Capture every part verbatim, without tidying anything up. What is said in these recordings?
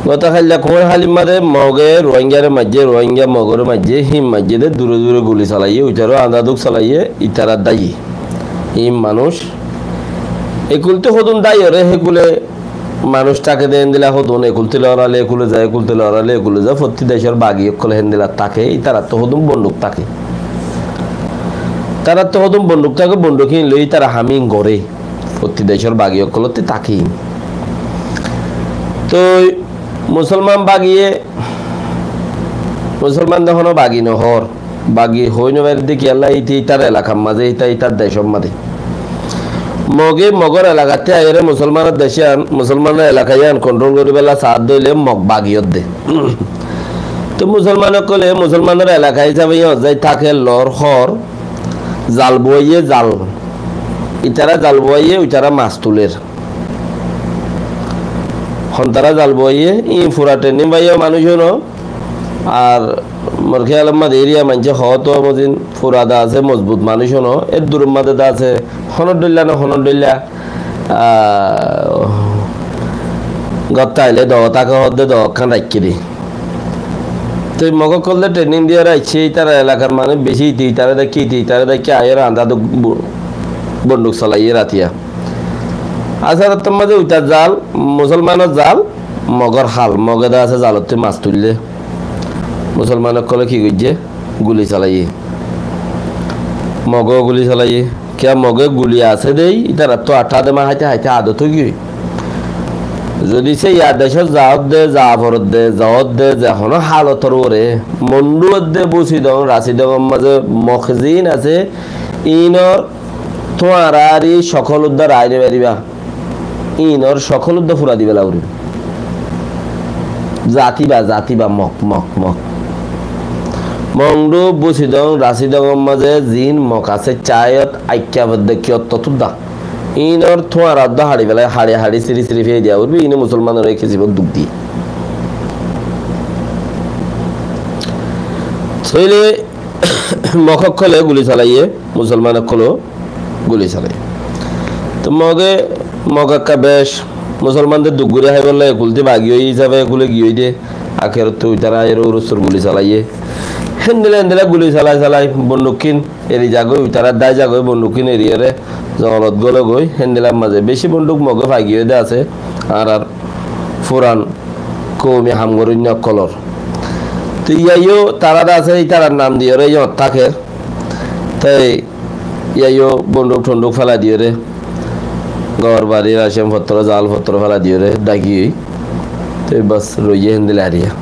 Gotá háilla kuáñr hálir mazé Moge Ruáingaré maijjé, Ruáinga Mogoré maijjé, híin maijjé dé dure dure guli salaiyé, uitaró añdáduk salaiyé, itará dáiye. Híin manúic ekultí hodún dáiyoré, hékule manúic táke dé héndila hodún, ekultí lorale ekule za, ekultí lorale ekule za, fottí decór bagi ókkol héndila táke, itarattú hodún bonduk táke. Itarattú hodún bonduk táke, bonduk híin loi itara ham híin goré. Fottí decór bagi ókkolottí táke. Toi musolman bagiye, musolman de honó bagi nohór, bagi hoi nofaridde kiyólla, ite itar elakar mazé, ita itar decór mazé. Moge Mogor elakattí aiyóre musolmanor dec iyan, musolmanor elaka iyan kontrol goríbolla saádde óile Mog bagi ódde. Toi musolman ókkole musolmanor elaka hísabe iyót zai táke, lor, hór, zal buaiyé, zal. Itará zal buaiyé, uitará mas tulér. Hontará zal buaiyé, íin fura training faiya manúic ó no. Ar mor kéyalor mazé eriya maincé hoó to mozin fura de asé, mozbut manúic ó no. Eddur mazé de asé, honór dhoilla no, honór dhoilla, ah, gottá aile doo táke hoódde doo ekkán raikké de. Toi Mog ókkol de training diyóre aiccé, ítara elakar manúic beci, ite itaré daikke, ite itaré daikke, aiyóre añdáduk bu-, bonduk salaiyé ratiya. Asar ottór mazé uitar zal, musolmanor zal, Mogor hal, Moge de asé zalottí mas tuillé. Musolman ókkole ki goijjé? Guli salaiyé. Moge guli salaiyé. Kiyá Moge guli asé dé, itarattú athá de ma háite háite adot ói giyói. Zodi se yá decót zaódde, za forodde, zaódde, ze honó halotor uore, Mondu ódde, Busidong, Rasidongor mazé Mog ziín asé, iínor tuáñrari cokól uddá raái no faribá. Iínor cokól uddá fura dibálla urim. Zatiba, zatiba, Mog, Mog, Mog. Mondu, Busidong, Rasidongor mazé ziín Mog asé, cáiyot, aikká fodde kiyót totúdda. Iínor tuáñra uddá haçi félai, haçi haçi siri siri félai diya foribo, iíne musolmanoré kisibót duk diyé. Tóile Mog ókkole guli salaiyé, musolman ókkolo guli salaiyé. Toi Moge, Mog ekka bec musolmande duk gorí háibolla ekultí bagi óiye hísabe ekule giyói de, akerottú uitará aiyóre urustur guli salaiyé. Héndila héndila guli salai salai bondukkín eri zagói, uitará dái zagói, bondukkín eriyóre zongolot gólegói, héndilar mazé beci bonduk Moge faigiyói de asé, añárar furan koumi ham goróinna ókkolor. Toi yíaiyó tará de asé, ítarar nam diyóre yíañt táker. Toi yíaiyó bonduk tonduk félai diyóre, gór bari, racen fottor, zal fottor félai diyóre, dagi ói. Toi bas roiyé héndila ariya.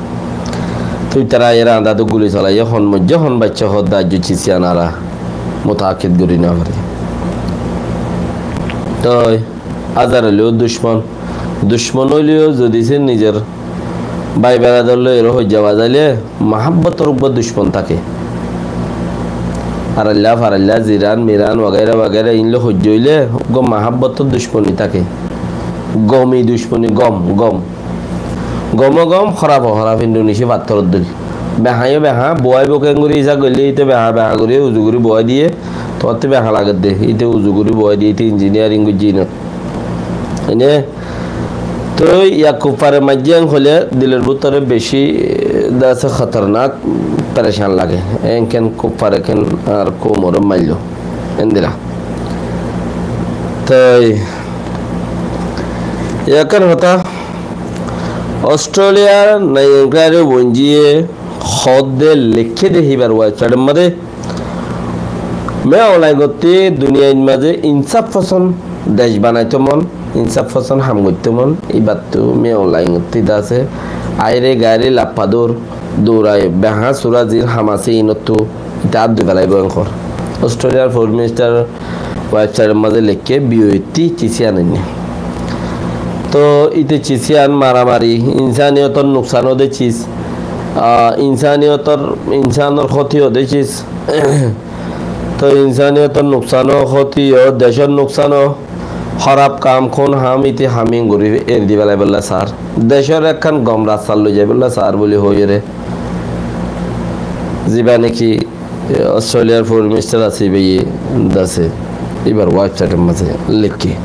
Toi tará aiyóre añdáduk guli salaiyé, hon moijjé, hon baiccé, hoódde aijjó cis iyan añára mutaakid gorí no fari. Toi Azar óileyo ducmon. Ducmon óileyo zodi se nizor bái beradar loi ero hoijja bazaile, muhábbotor uggwá ducmon táke. Arailla, farailla, ziran, miran, wagaira wagaira, iín loi hoijja óile uggwá muhábbotor ducmoni táke. Gomi ducmoni, gom, gom. Gomó gom, hórafo hóraf, Indonecia fattór dóil. Behañyó behañ, buwáibo keéngorí hísab goillé, íte behañ behañ gorí uzu gorí buwái diyé, tuáñttú behañ lagedde, íte uzu gorí buwái diyé, íte injiniyaring goijjé inot. Ene, toi yá kuffare maijjé en hoilé dilor bútore beci, eh, de asé hotornak perecan lage. Enken kuffare ken ar koumore maillo. Endila. Toi, ekkán hotá, Australiar nai enquiry bonjiye hoódde leikké de híbar website or mazé, Min Aung Hlaing ottú duniyair mazé insaf fosón dec banaitó mon, insaf fosón ham goittó mon, íbattú Min Aung Hlaing ottú de asé, aire gaire lappa dór, durai behañ sura zin ham asé inottú, íte át dui felaibó enkor. Australiar Prime Minister website or mazé leikké, biyoittí ciciyan ainné. Toi íte ciciyan maramari, insaniyotor nuksan ó de cis, ah, insaniyotor, insanor hóti ó de cis. Toi insaniyotor nuksan ó, hóti ó, decor nuksan ó, hóraf kam, kún ham, íte ham ín gorí eri di felaibólla sar. Decor ekkán gom rastat loi zaibolla sar buli hoiyóre. Ziba niki Australiar Prime Minister asé, íbaye de asé, íbar website or mazé leikké.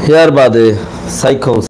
Híyar bade saikom